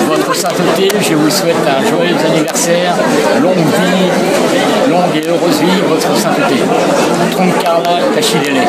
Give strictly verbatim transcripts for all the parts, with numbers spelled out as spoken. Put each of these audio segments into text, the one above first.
Votre sainteté, je vous souhaite un joyeux anniversaire, longue vie, longue et heureuse vie, votre sainteté. Trunka la Tashilele.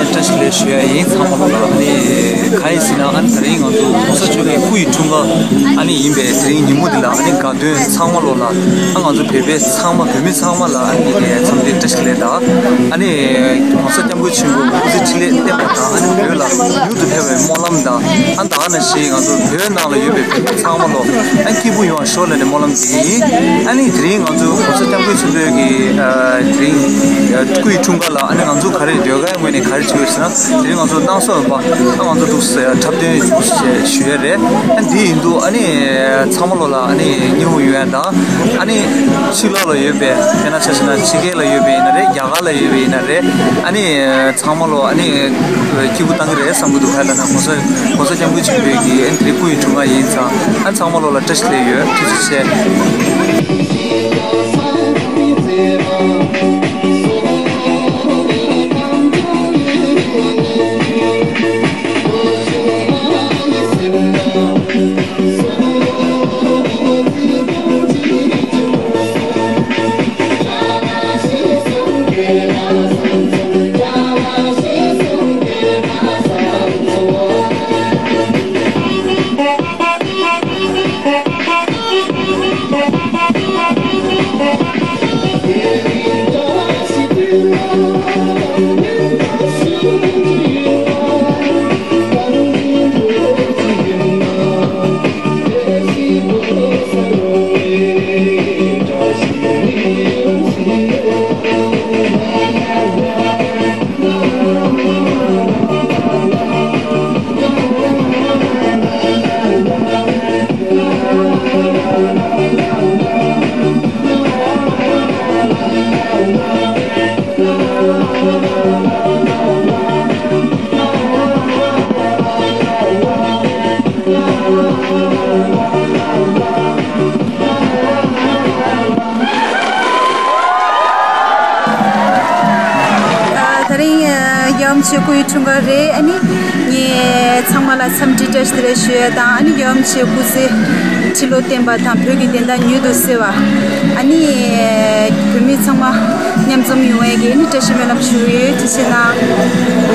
བཀྲ་ཤིས་བདེ་ལེགས་ཞུ་ཡ་ཡིན། ཚང་མ་ལོ་ལ་ཨ་ནི་ག་ཡིན་ཟེར་ན། ཨ་ནི་དེ་རིང་ང་ཚོ་གོང་ས་མཆོག་གི་སྐུ་ཡི་འཁྲུངས་སྐར་ཨ་ནི་ཡིན་པའི་དེ་རིང་ཉིན་མོ་འདི་ལ་ཨ་ནི་དགའ་སྟོན་ཚང་མ་ལོ་ལ། ཨ་ང་ཚོ་བོད་པའི་ཚང་མ་བོད་མི་ཚང་མ་ལ་ཨ་ནི་འཚམས་འདྲི་བཀྲ་ཤིས་བདེ་ལེགས་དང་། ཨ་ནི་གོང་ས་སྐྱབས་མགོན་ཆེན་པོ་སྐུ་ཚེ་ཁྲི་ལོ་བརྟན་པ་དང་། ཨ་ནི་བོད་ལ་མྱུར་དུ་ཕེབས་པའི་སྨོན་ལམ་དང་། ཨ་ད་ག་ནང་བཞིན་ང་ཚོ་བོད་ནང་ལ་ཡོད་པའི་བོད་པ་ཚང་མ་ལོ་ཨ་སྐྱིད་པོ་ཡོང་བ་ཤོག་ལབ་ནས་སྨོན་ལམ་འདེབས་ཀྱི་ཡིན། ཨ་ནི་དེ་རིང་ང་ཚོ་གོང་ས་སྐྱབས་མགོན་ཆེན་པོའི་གི་ཨ་དེ་རིང་ཨ་སྐུ་ཡི་འཁྲུངས་སྐར་ལ་ཨ་ནི་ང་ཚོ་ག་རེ་ཟློས་གར་ངོས་ནས་ག་རེ་བྱེད་ཀྱི་ཡོད་ཟེར་ན། དེ་རིང་ང་ཚོ་སྣང་ས་འོད་འབར། ཨ་ང་ཚོ་འདུག་སེ་འཁྲབ་སྟོན་ཞུ་ཡ་རེད། ཨ་འདི་ཡིན་དུས་ཨ་ནི་ཚང་མ་ལོ་ལ་ཨ་ནི་སྙིང་པོ་ཡོང་ཡ་དང་། ཨ་ནི་ཕྱི་ལོགས་ལ་ཡོད་པའི་དཔེར་ན་ཆ་བཞག་ན་ཕྱི་རྒྱལ་ལ་ཡོད་པ་ཡིན་ན་རེད། རྒྱ་གར་ལ་ཡོད་པ་ཡིན་ན་རེད། ཨ་ནི་ཚང་མ་ལོ་ཨ་ནི་སྐྱིད་པོ་བཏང་གི་རེད་བསམ་གི་འདུག་ག་ལབ་ན་གོང་ས་གོང་ས་སྐྱབས་མགོན་ཆེན་པོའི་གི་ཨ་ནི་དེ་རིང་སྐུ་ཡི་འཁྲུངས་སྐར་ཡིན་ཙང་། ཨ་ཚང་མ་ལོ་ལ་བཀྲ་ཤིས་བདེ་ལེགས་ཡོད། ཐུགས་རྗེ་ཆེ། ད་རིང་རྒྱལ་བ་རིན་པོ་ཆེ་སྐུ་ཡི་འཁྲུངས་སྐར་རེད། ཨ་ནི་ངས་ཚང་མ་ལ་འཚམས་འདྲི་བཀྲ་ཤིས་བདེ་ལེགས་ཞུ་ཡ་དང་། ཨ་ནི་རྒྱལ་བ་རིན་པོ་ཆེ་སྐུ་ཚེ་ཁྲི་ལོ་བརྟན་པ་དང་། བོད་ཀྱི་བདེན་མཐའ་མྱུར་དུ་གསལ་བ། ཨ་ནི་བོད་མི་ཚང་མ་མཉམ་འཛོམས་ཡོང་བའི་གི་ཨ་ནི་བཀྲ་ཤིས་སྨོན་ལམ་ཞུ་གི་ཡོད། ཐུགས་རྗེ་གནང་།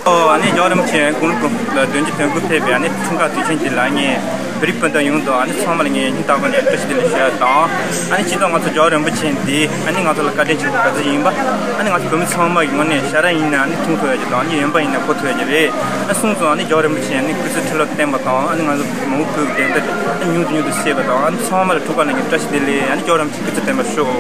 ཨོ། ཨ་ནི་རྒྱལ་བ་རིན་པོ་ཆེ་དགུང་ལོ་དགུ་ལ་བདུན་ཅུ་དོན་དགུ་ཕེབས་པའི་ཨ་ནི་འཁྲུངས་སྐར་དུས་ཆེན་འདི་ལ་ངས་བོད་རིགས་སྤུན་ཟླ་ཡོངས་རྫོགས་ཨ་ནི་ཚང་མ་ལ་ངས་སྙིང་ཐག་པ་ནས་བཀྲ་ཤིས་བདེ་ལེགས་ཞུ་ཡ་དང་། ཨ་ནི་སྤྱི་ཚོགས་ང་ཚོ་རྒྱལ་བ་རིན་པོ་ཆེ་འདི་ཨ་ནི་ང་ཚོ་ལ་བཀའ་དྲིན་ཆེན་པོ་ག་ཚོད་ཡིན་པ། ཨ་ནི་ང་ཚོ་བོད་མི་ཚང་མ་ཡོང་ནས་ཞལ་རས་ཡིན་ན་ཨ་ནི་མཐོང་ཐུབ་ཡ་ཅིག་དང་། ཨ་ནི་ཡོན་པ་ཡིན་ན་གོ་ཐུབ་ཡ་ཅིག་རེད། ཨ་སོང་ཙང་ཨ་ནི་རྒྱལ་བ་རིན་པོ་ཆེ་ཨ་ནི་སྐུ་ཚེ་ཁྲི་ལོ་བརྟན་པ་དང་། ཨ་ནི་ང་ཚོ་མ་འོངས་བོད་ཀྱི་བདེན་མཐའ་དེ་ཨ་ནི་ཉུང་དུ་ཉུང་དུ་གསལ་བ་དང་། ཨ་ནི་ཚང་མ་ལ་འཁྲུངས་སྐར་ནས་ཀྱི་བཀྲ་ཤིས་བདེ་ལེགས། ཨ་ནི་རྒྱལ་བ་རིན་པོ་ཆེ་སྐུ་ཚེ་བརྟན་པར་ཤོག།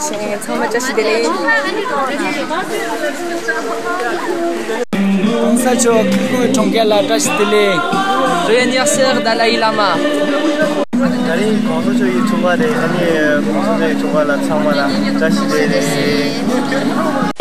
ཚང་མ་བཀྲ་ཤིས་བདེ་ལེགས། གོང་ས་མཆོག་ཁུ་ཁུ་གྲོང་ཁྱེར་ལ་བཀྲ་ཤིས་བདེ་ལེགས། Joyeux anniversaire Dalai Lama. ད་རིང་གོང་ས་མཆོག་གི་འཁྲུངས་སྐར་རེད། ཨ་ནི་གོང་ས་མཆོག་གི་འཁྲུངས་སྐར་ལ་ཚང་མ་ལ་བཀྲ་ཤིས་བདེ་ལེགས།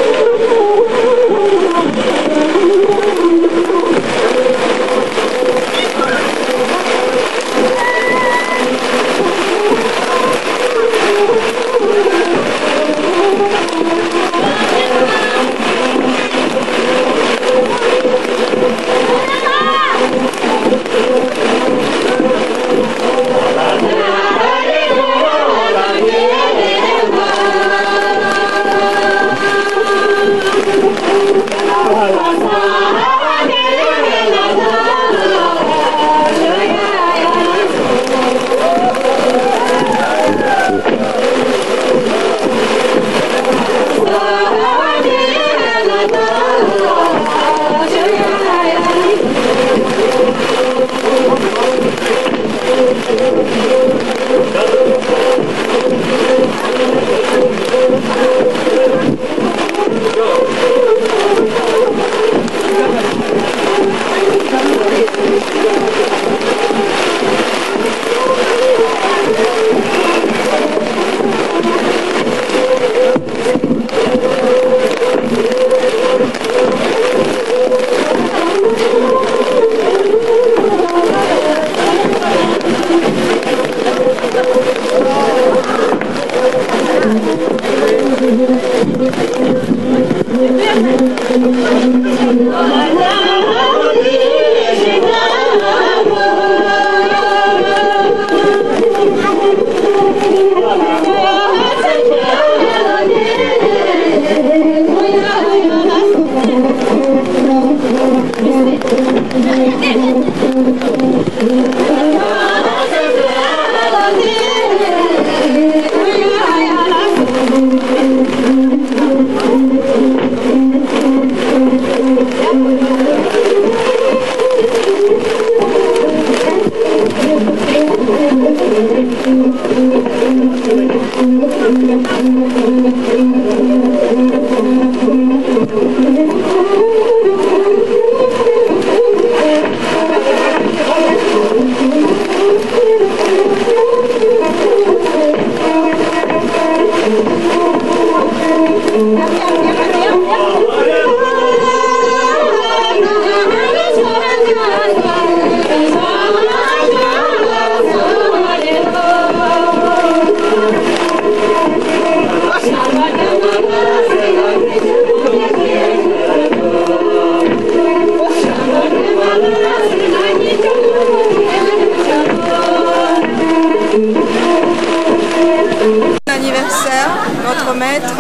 Anniversaire, notre maître,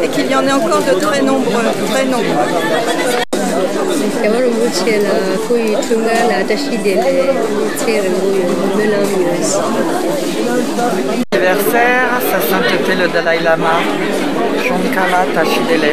et qu'il y en ait encore de très nombreux, très nombreux. རྒྱལ་བ་རིན་པོ་ཆེ་ལ་སྐུ་ཡི་འཁྲུངས་སྐར་ལ་བཀྲ་ཤིས་བདེ་ལེགས། ཚེ་རིང་པོ་ཡོང་བའི་སྨོན་ལམ་ཡོད། Anniversaire, sa sainteté le Dalai Lama, Trungkala Tashidele.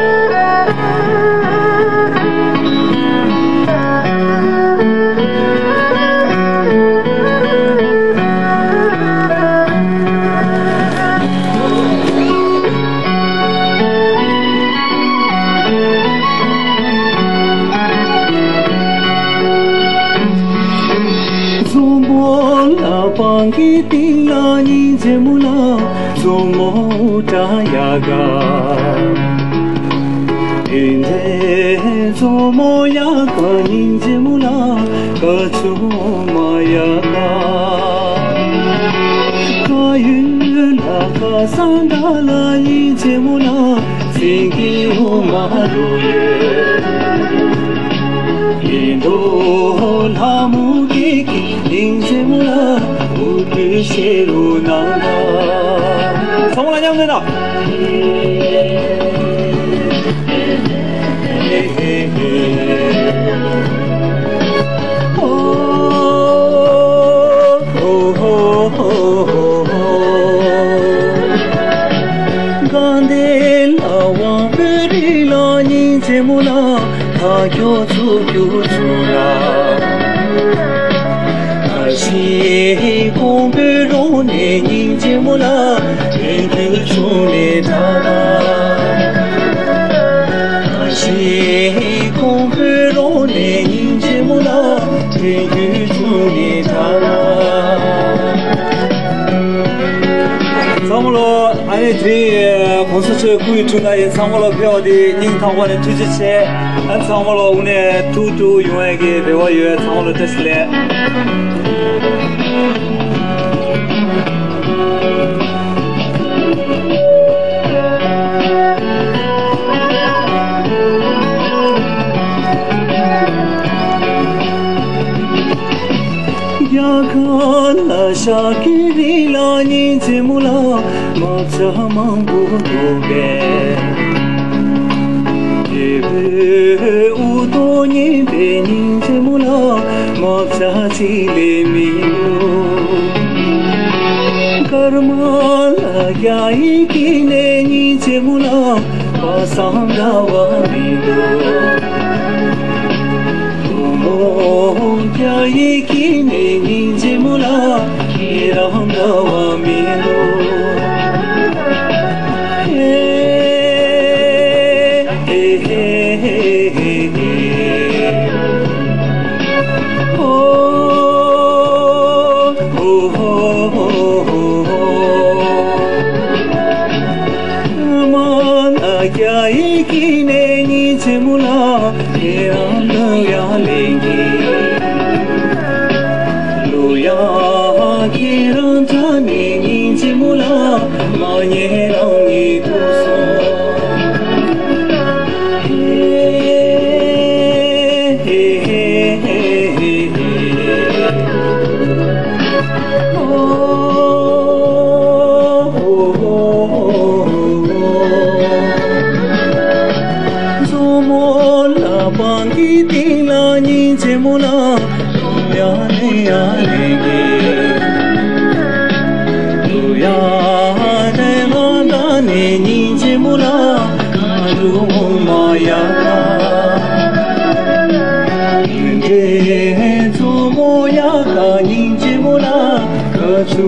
མཛོ་མོ་ལ་སྤང་གི་སྟེང་ལ་སྙིང་རྗེ་མོ་ལ་མཛོ་མོ་བཀྲ་ཡག་ག། དེ་འདྲའི་མཛོ་མོ་ཡག་ག་སྙིང་རྗེ་མོ་ལ་ཀ་ཆུ་མ་ཡག་ག། ཁ་ཡུལ་ལ་ཁ་སང་འདྲ་ལ་སྙིང་རྗེ་མོ་ལ་སེང་གེ་འོ་མ་རུ་ཡོད། ཡིན་འགྲོ་ལྷ་མོ་སྐྱེས་ཀྱི་སྙིང་རྗེ་མོ་ལ་འུ་ཏུ་ཤེ་རུ་ནང་ལ། ཚང་མ་ལ་མཉམ་འདོན་ན། དགའ་ལྡན་ལ་དབང་པོའི་རི་ལ་སྙིང་རྗེ་མོ་ལ་ད་ཁྱོད་ཚུར་རྒྱུག་ཚུར་ལ། ཁ་ཤས་ཀོང་པོའི་རོང་ནས་སྙིང་རྗེ་མོ་ལ་དོན་རྒྱུ་བྱུང་ནས་ད་ལ། ཁ་ཤས་ཀོང་པོའི་རོང་ནས་སྙིང་རྗེ་མོ་ལ་དོན་རྒྱུ་བྱུང་ནས་ད་ལ། བསམ་བློ་ཨ་ནི། དེ་རིང་གོང་ས་མཆོག་སྐུའི་འཁྲུངས་སྐར་ཡིན། ཚང་མ་ལ་ཕེབས་པ་དེ་སྙིང་ཐག་པ་ནས་ཐུགས་རྗེ་ཆེ། ཨ་ཚང་མ་ལ་དངོས་གནས་ཐུགས་སྤྲོ་ཡོང་ཡ་གི་རེ་བ་ཡོད། ཚང་མ་ལ་བཀྲ་ཤིས་བདེ་ལེགས། རྒྱ་གར་ལ་ཤར་གྱི་རི་ལ་ཉིན་མཚན་མོ་ལ་མ་བྱ་མང་པོ་འདུག་པས། རྒྱལ་པོའི་དབུ་ཐོག་ཉིན་པའི་ཉིན་མཚན་མོ་ལ་མ་བྱ་གཅིག་ལས་མི་འདུག། སྐར་མ་ལ་རྒྱ་ཡི་དཀྱིལ་ནས་ཉིན་མཚན་མོ་ལ་པ་སངས་འདྲ་བ་མི་འདུག། བུ་མོ་རྒྱ་ཡི་དཀྱིལ་ནས་སྙིང་རྗེ་མོ་ལ་ཁྱེད་རང་འདྲ་བ་མི་འདུག། ཧེ་ཧེ་ཧེ་ཧེ་ཧེ། ཨོ་ཧོ་ཧོ་ཧོ་ཧོ། མ་ན་རྒྱ་ཡི་དཀྱིལ་ནས་ཉིན་མཚན་མོ་ལ་ཁྱེད་རང་འདུག་ཡ་ལེན་གྱི། ལོ་ཡ་ཁྱེད་རང་འདྲ་ནས་ཉིན་མཚན་མོ་ལ་མ་ཉེ་རང་ཉིད་དུ་སོང་། ཧེ་ཧེ་ཧེ་ཧེ་ཧེ། མཚོ་མོ་ལ་སྤང་གི་སྟེང་ལ་ཉིན་མཚན་མོ་ལ་ཡ་ལེ་ཡ་ལེ་གི། ལུ་ཡ་དེ་ལ་ད་ནས་ཉིན་མཚན་མོ་ལ་ཁ་ལུ་མ་ཡ་ཁ། དེ་མཚོ་མོ་ཡ་ཁ་ཉིན་མཚན་མོ་ལ། ཐུགས་རྗེ་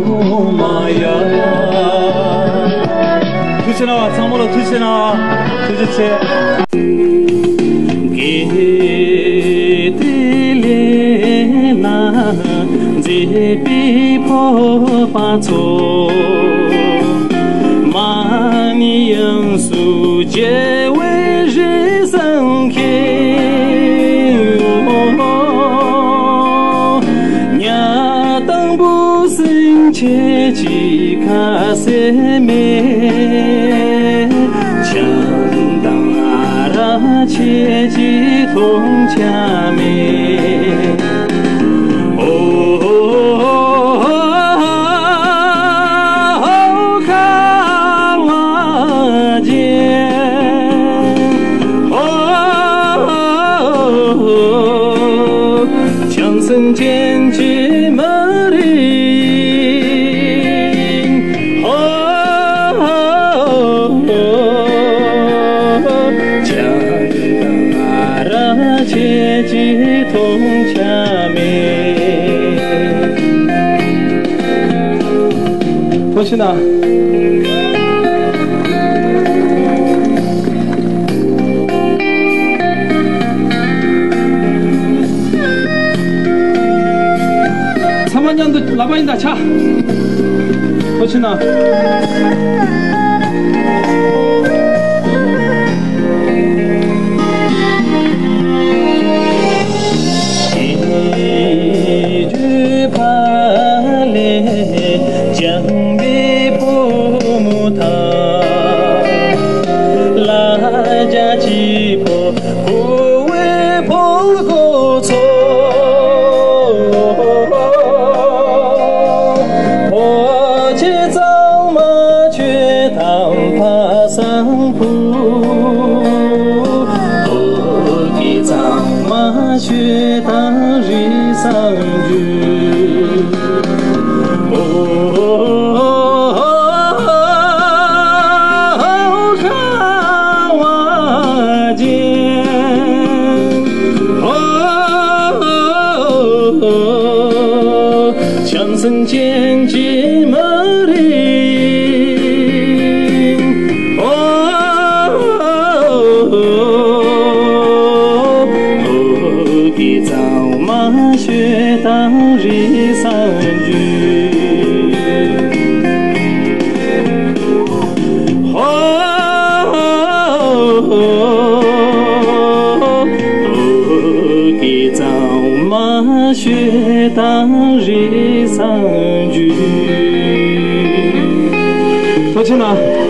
གནང་བ། ཚང་མ་ལ་ཐུགས་རྗེ་གནང་བ། ཐུགས་རྗེ་ཆེ། གལ་ཏེ་ལས་ན་མཛེས་པའི་ཕོར་པ་ཚོ། མ་ཎི་དབྱངས་སུ་གྱེར་བའི་རིགས་སམ་མཁྱེན། ཉ་དང་བུ་སྲིན་ཁྱེད་ཀྱི་ཁ་ཟས་མེད། ཆང་དང་ཨ་རག་ཁྱེད་ཀྱི་མཐོང་ཆ་མེད། ཨོ་ཁ་བ་ཅན། ཨོ་བྱང་སེམས་ཅན་གྱི་མ་རིག། ཨོ་ཆང་དང་ཨ་རག་ཁྱེད་ཀྱི་མཐོང་ཆ་མེད། ཐུགས་རྗེ་གནང་། ཚང་མ་མཉམ་དུ་ལག་པ་ཡིན་ད་ཆ། ཐུགས་རྗེ་གནང་། ཕྱི་དྲོའི་ཕ་ལས་བྱང་བའི་བུ་མོ་དང་། ལ་རྒྱ་སྐྱིད་པོ་ཁུ་བའི་ཕོ་རྒོད་ཚོ། ཕོ་ཁྱི་གཙང་མ་ཁྱོད་དང་ཕ་བཟང་བུ། ཕོ་ཁྱི་གཙང་མ་ཁྱོད་དང་རིགས་བཟང་རྒྱུད། ཨོ་ཁ་བ་ཅན། ཨོ་བྱང་སེམས་ཅན་གྱི་མ་རིག། ཨོ་ཁྱི་གཙང་མ་ཁྱོད་དང་རིགས་བཟང་རྒྱུད། གཙང་མ་ཞོལ་དང་རི་སང་རྒྱུད། ཐུགས་རྗེ་ཆེ་གནང་།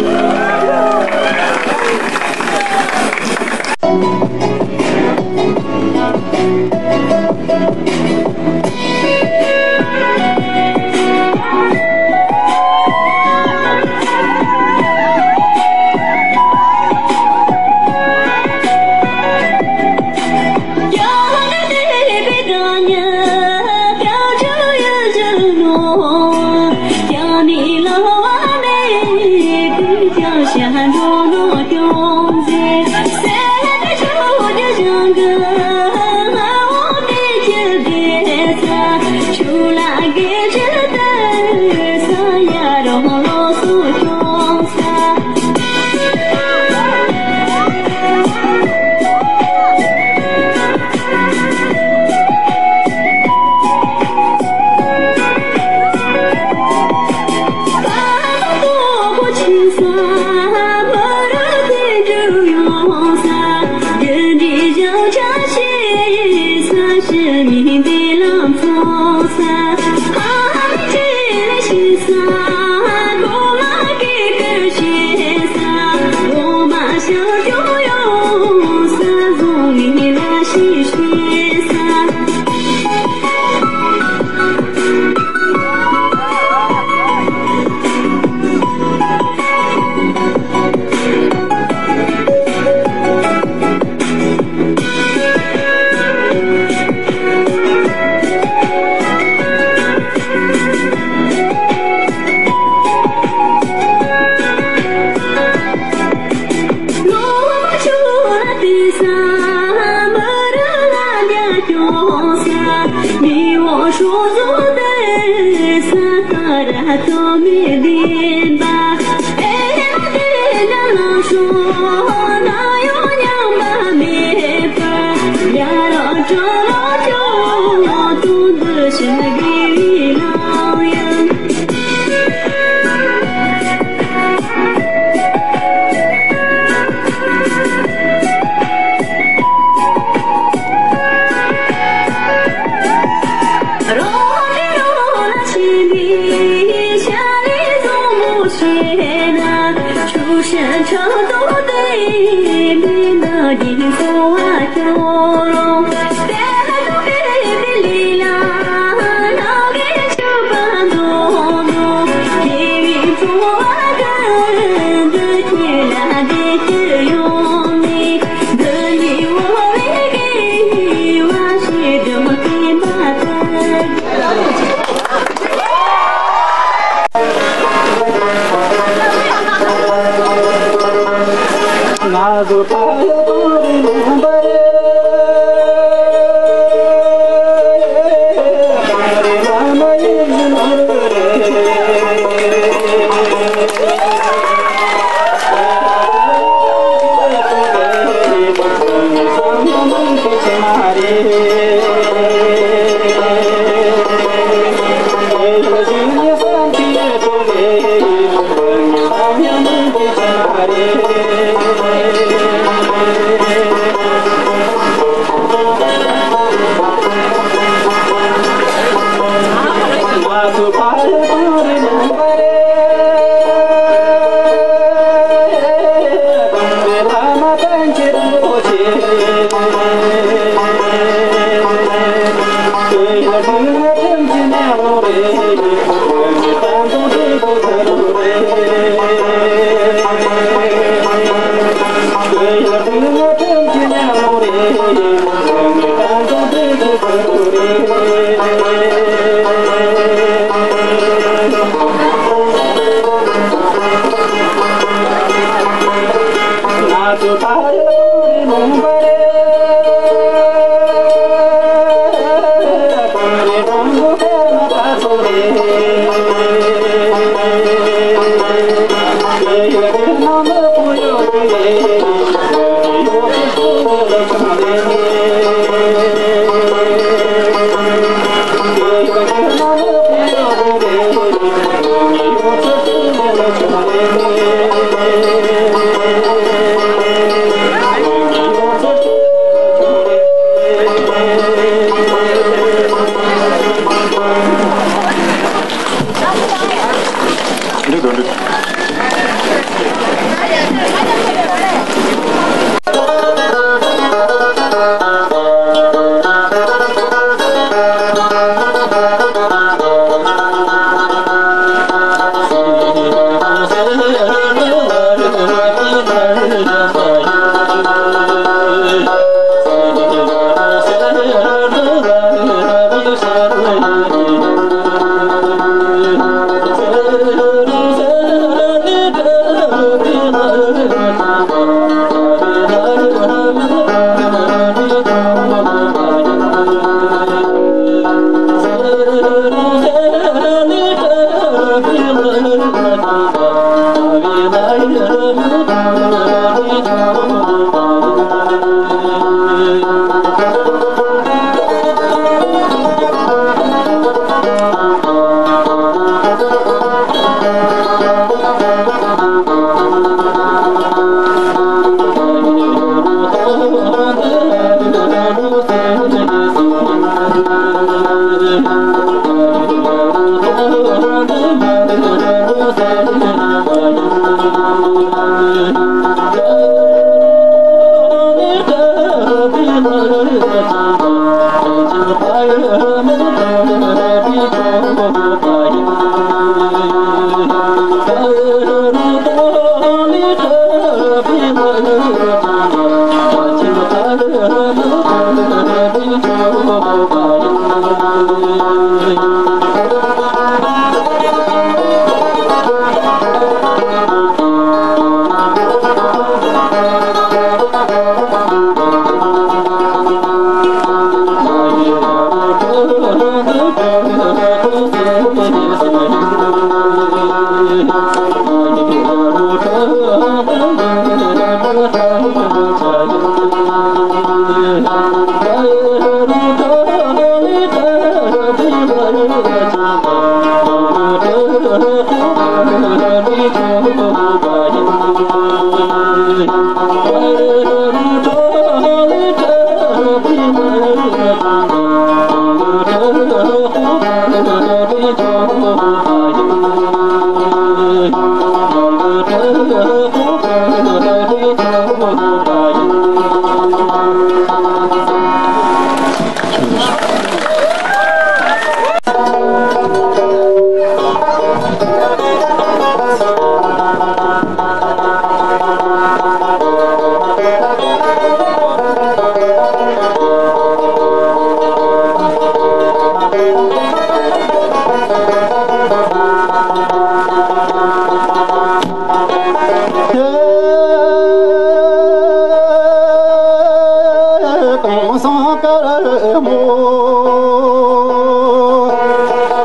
གང་སང་དཀར་མོ།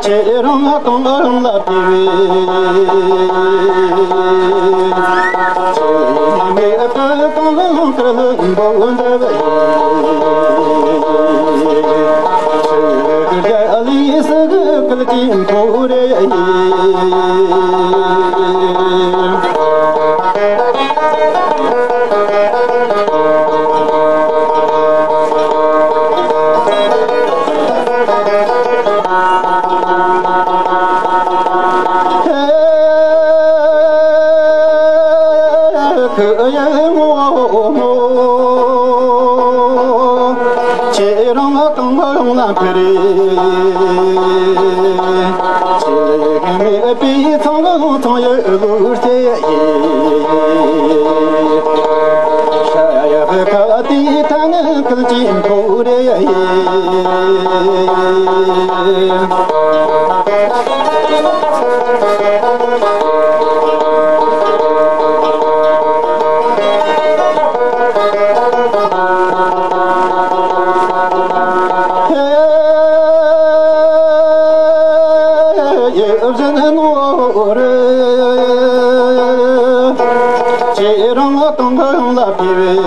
ཁྱེད་རང་གང་རང་ལ་བལྟས་པས། ཁྱེད་མེད་པར་གང་དཀར་ལྷུན་པོ་འདྲ་བའི། ཁྱེད་རྒྱ་ལི་སི་གི་ཀལ་ཀིན་ཕོ་རེ། ཁྱེད་རང་དང་ང་རང་ལ་འཕེར། ཁྱེད་ལས་མེད་པའི་ཚང་ཚང་ཡི་ལུས་རྩེ་ཡི། ཤ་ཡ་ཁ་དེའི་ཐང་ཁུལ་གྱི་མཐོ་རེ་ཡི། ཡིད་བཞིན་ནོར་རེ། ཁྱེད་རང་དང་ང་ཡོང་ལ་ཕེབས།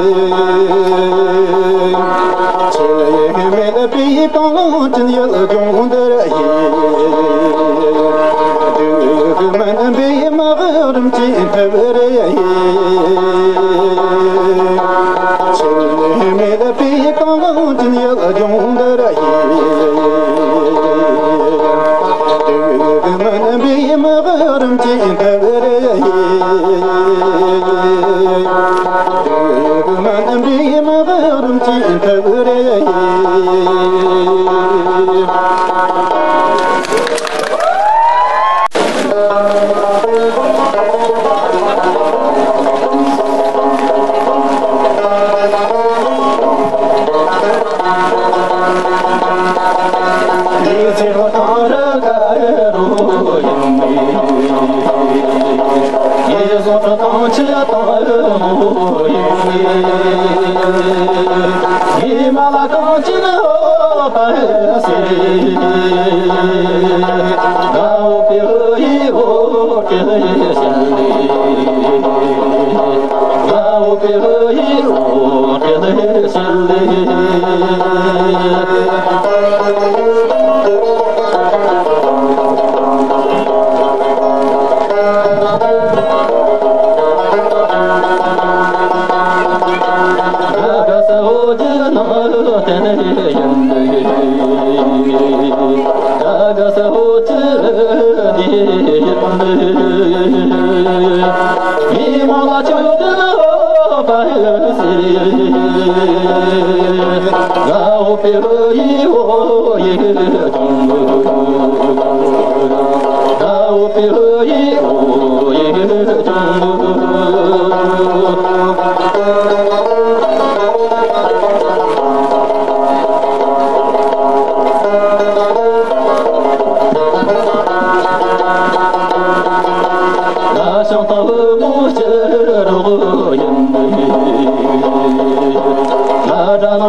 ཁྱེད་ཡིད་མེད་པའི་གངས་ཅན་ཡུལ་ལྗོངས་འདིར་ཡིན། དུས་མིན་པའི་མ་རིམ་གྱི་ཐབས་རེ་ཡིན། ཁྱེད་ཡིད་མེད་པའི་གངས་ཅན་ཡུལ་ལྗོངས་འདིར་ཡིན། དུས་མིན་པའི་མ་རིམ་གྱི་ཐབས་རེ་ཡིན། དུས་མིན་པའི་མ་རིམ་གྱི་ཐབས་རེ་ཡིན།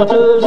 ཐུགས་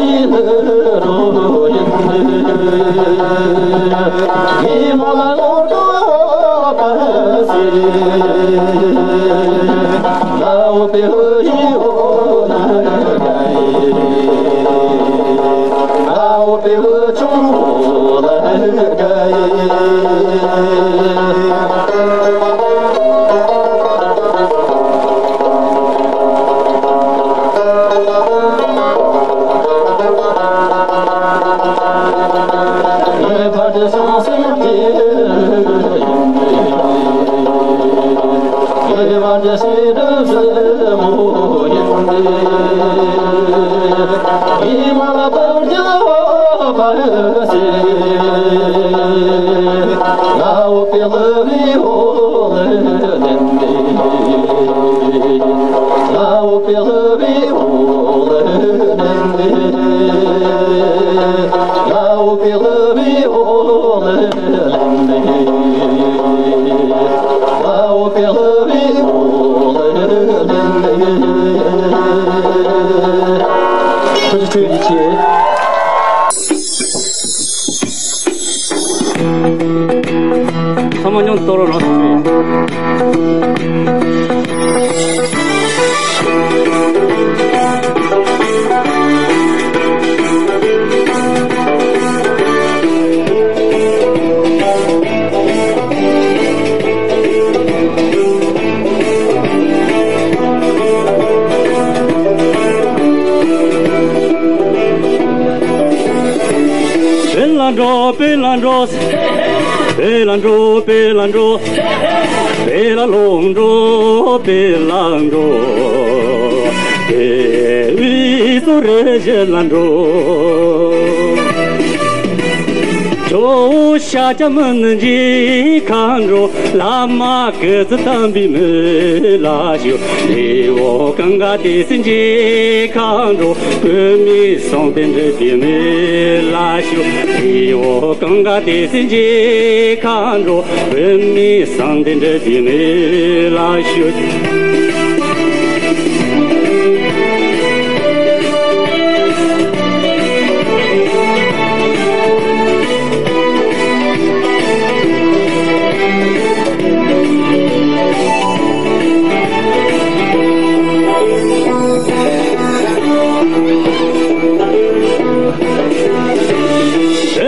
རྗེ་ཆེ། ཚང་མ་མཉམ་དུ་གཏོད་རོགས་གནང་། བོད་ལ་འགྲོ། བོད་ལ་འགྲོ། བོད་ལ་འགྲོ། བོད་ལ་འགྲོ། བོད་ལ་ལོག་འགྲོ། བོད་ལ་འགྲོ། བོད་ཡིག་གཙོ་རེ་བཞིན་ལ་འགྲོ། ཇོ་བོ་ཤཱཀྱ་མུ་ནི་མཇལ་ཁ་འགྲོ། བླ་མ་སྐུ་ཚེ་དམ་པའི་མི་ལ་ཞུ། རི་བོ་གངྒཱ་ཏི་སེ་མཇལ་ཁ་འགྲོ། བོད་མི་ཟང་ཐལ་འདྲེན་པའི་མི་ལ་ཞུ། རི་བོ་གངྒཱ་ཏི་སེ་མཇལ་ཁ་འགྲོ། བོད་མི་ཟང་ཐལ་འདྲེན་པའི་མི་ལ་ཞུ། བོད་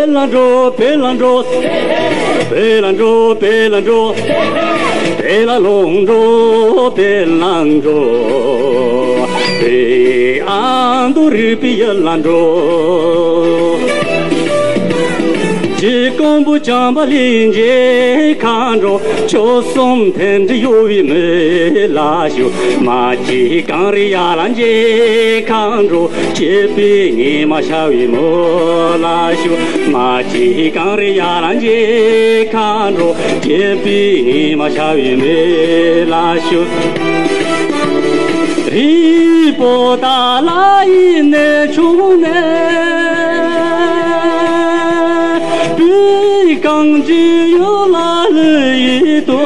ལ་འགྲོ། བོད་ལ་འགྲོ། བོད་ལ་འགྲོ། བོད་ལ་འགྲོ། བོད་ལ་ལོག་འགྲོ། བོད་ལ་འགྲོ། བོད་ཨ་མདོ་རིག་པའི་ཡུལ་ལ་འགྲོ། རྗེ་སྐོང་པོ་བྱམས་པ་ལྷས་མཇལ་ཁ་འགྲོ། བཅུ་གསུམ་རྟེན་འབྲེལ་གཡོ་བའི་མི་ལ་ཞུ། མ་སྐྱེས་གངས་རི་ཡར་ལ་མཇལ་ཁ་འགྲོ། སྐྱེས་པའི་ཉི་མ་ཤར་བའི་མི་ལ་ཞུ། མ་སྐྱེས་གངས་རི་ཡར་ལ་མཇལ་ཁ་འགྲོ། སྐྱེས་པའི་ཉི་མ་ཤར་བའི་མི་ལ་ཞུ། རི་བོ་ཏཱ་ལ་ཡི་གནས་མཆོག་ནས། བོད་གངས་ཅན་ཡུལ་ལ་ལུས་ཡིད་དོ།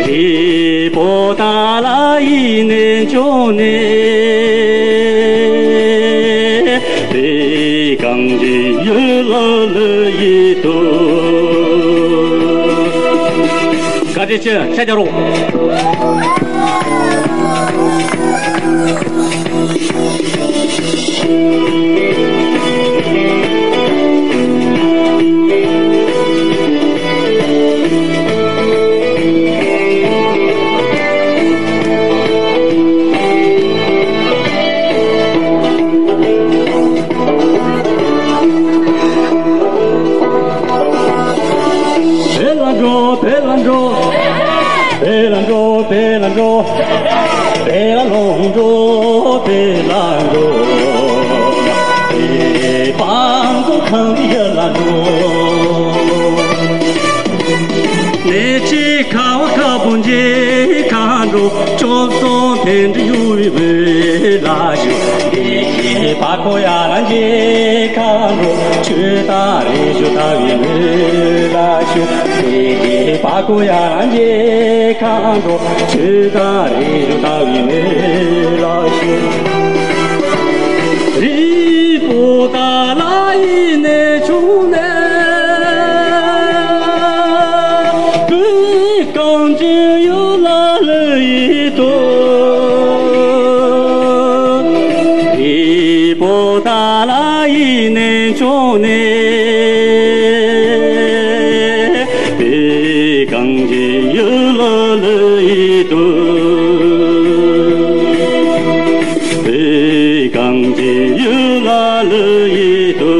རི་བོ་ཏཱ་ལ་ཡི་གནས་མཆོག་ནས། ཡུལ་ལ་ལུ་ཡིད་དུ། བཀའ་དྲིན་ཆེ། ཤ་རྒྱག་རོགས། བོད་ལ་འགྲོ། བོད་ལ་འགྲོ། བོད་ལ་འགྲོ། བོད་ལ་འགྲོ། བོད་ལ་ལོག་འགྲོ། བོད་ལ་འགྲོ། བོད་པ་མགོ་ཁང་གི་ཡུལ་ལ་འགྲོ། ནེ་ཅི་ཁ་བ་ཁ་བོ་འཇེ་ཁ་འགྲོ། ཅོག་ཙོང་དེ་འདྲ་ཡོད་བའི་བོད་ལ་ཞུ། དེ་གི་པ་ཁོ་ཡ་རང་འཇེ་ཁ་འགྲོ། ཆོས་ད་རེ་ཞུ་ད་བའི་བོད་ལ་ཞུ། དེ་གི་པ་ཁོ་ཡ་རང་འཇེ་ཁ་འགྲོ། ཆོས་ད་རེ་ཞུ་ད་བའི་བོད་ལ་ཞུ། རི་པོ་ཏ་ལ་ཡི་གནས་མཆོག་ནས། བོད་གངས་ཅན་ཡུལ་ལ་ལུ་ཡིད་དུ། རི་པོ་ཏ་ལ་ཡི་གནས་མཆོག་ནས། བོད་གངས་ཅན་ཡུལ་ལ་ལུ་ཡིད་དུ། བོད་གངས་ཅན་ཡུལ་ལ་ལུ་ཡིད་དུ།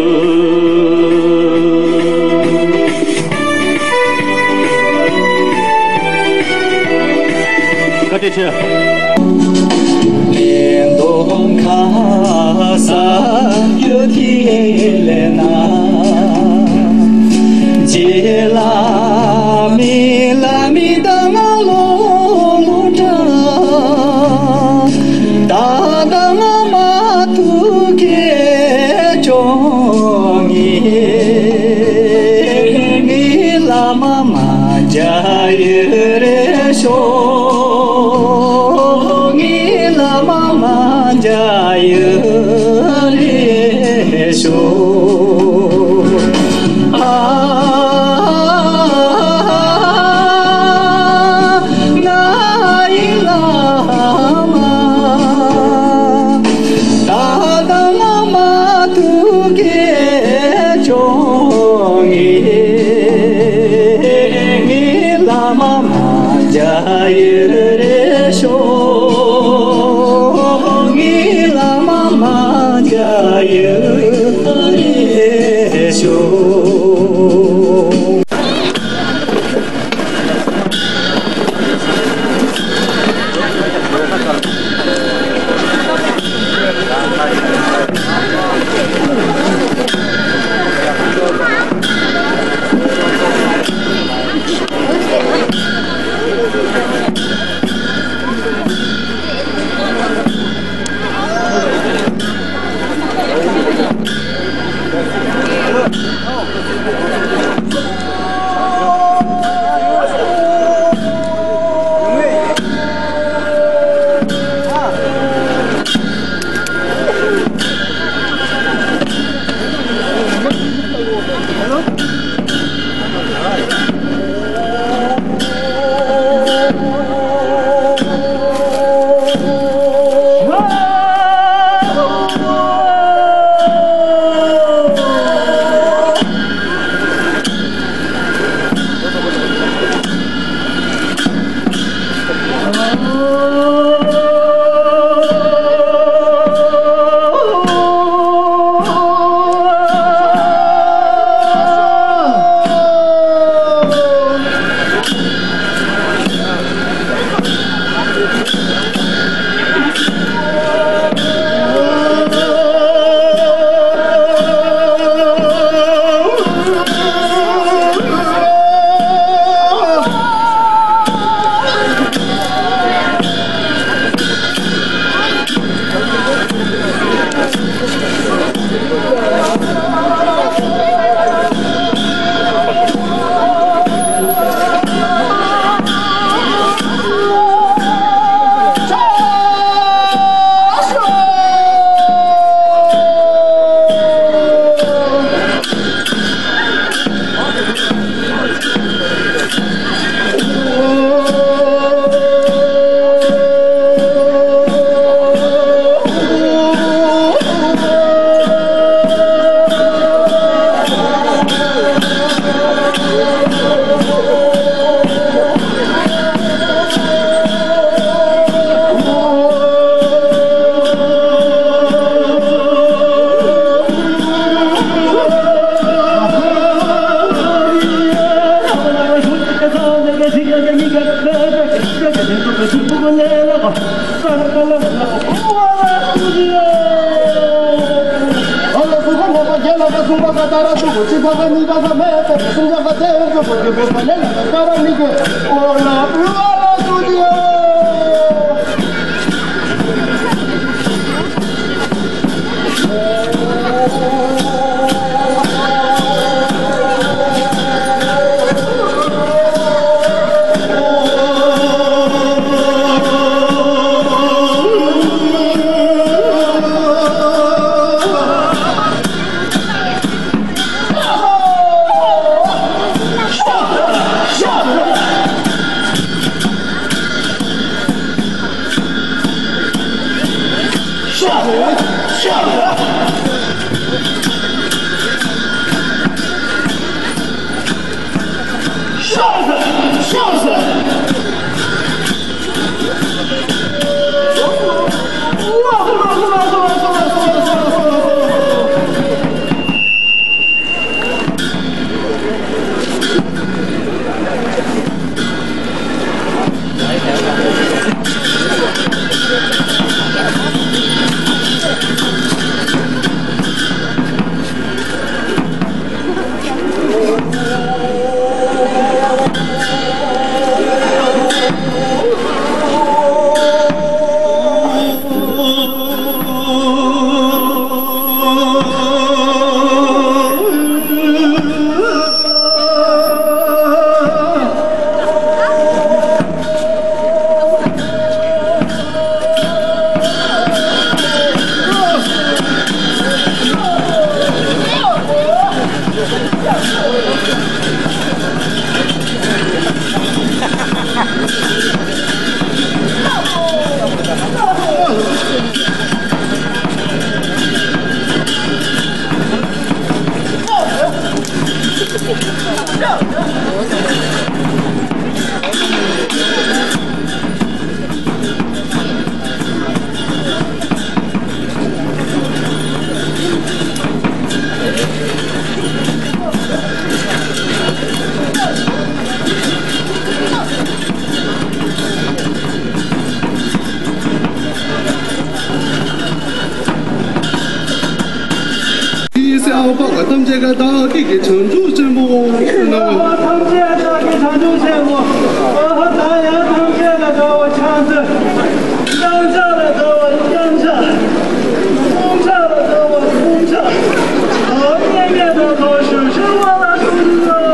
བཀའ་དྲིན་ཆེ། ལེན་དོ་ཁ་ས་ཡོད་དེ་ལེ་ན། རྗེ་བླ་མའི་བླ་མའི་ད་ང་ལོ་ལོ་འདྲ། ད་ད་ང་མ་ཐུག་གེ་ཅོ་ངེ་ངེ་བླ་མ་མ་མཇལ་ཡི་རེ་ཤོ། ངེ་བླ་མ་མ་མཇལ་ཡི་རེ་ཤོ། ཨ་ང་ཡི་བླ་མ། ད་ད་ང་མ་ཐུག་གེ་ཅོ་ངེ་ངེ་བླ་མ་མ་མཇལ་ཡི་རེ་ཤོ། ངེ་བླ་མ་མ་མཇལ་ཡི་རེ་ཤོ། ཨ་ཕ་ག་ཐམས་ཅད་ཀ་བདག་བསྐྱེད་ཀྱི་བྱང་ཆུབ་ཆེན་པོ། ཨ་ཕ་ཐམས་ཅད་བདག་བསྐྱེད་བྱང་ཆུབ་ཆེན་པོ། ཨ་ཕ་བདག་ཡང་ཐམས་ཅད་ལ་དགའ་བ་ཕྱག་འཚལ། བརྐྱང་ཕྱག་ལ་དགའ་བ་བརྐྱང་ཕྱག། བསྐུམ་ཕྱག་ལ་དགའ་བ་བསྐུམ་ཕྱག། བདག་མཉམ་མེད་དང་ཐོག་ཞུ་ཞུ་བ་ལ་ཐུགས་རྗེ་ཆེ།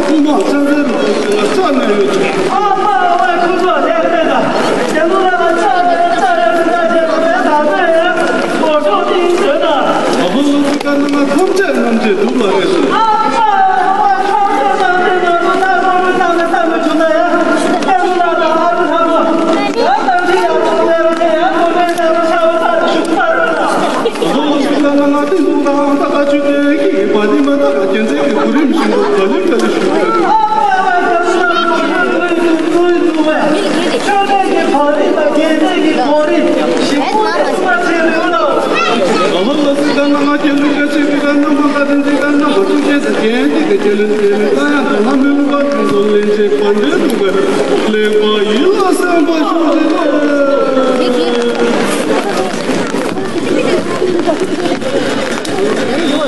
དབུ་མ་ཚང་ཚང་རུ་ཁོ་ཚོ་ལ་རྩ་ནས་ཡོད་ཀྱི། ཨ་མ་ཨ་མ་ཁོ་ཚོ་ལ་ལས་དཔེ་དང་རྒྱ་ནོར་ལ་རྩ་ནས་རྩ་ནས་རྩ་ནས་རྩ་ནས་ད་ལྟ་ཡང་གོ་ཤོག་ཏིང་བཟོས་དང་། ཨ་ཧོ་ལོ་ཙི་ཀ་ནང་ང་ཐམས་ཅད་རྣམ་འབྱེད་འདུག་ལ་རེད་ཟེར། ཨ་མ་ཨ་མ་ཁོ་ཚོ་ལ་ལས་དཔེ་ང་ཚོ་ལྟ་བུ་བཏང་ནས་ལྟ་མི་བྱུང་ན་ཡང་རྒྱ་ནོར་ལ་དང་ཨ་རུ་ལྷ་མོ་ཡང་ལྟ་བུ་ཡག་པོ་ལས་རོགས་ཡང་གོ་མེད་ལྟ་བུ་ཤ་བོ་ཚ་བོ་ཞུགས་ཚ་བོ་ལ།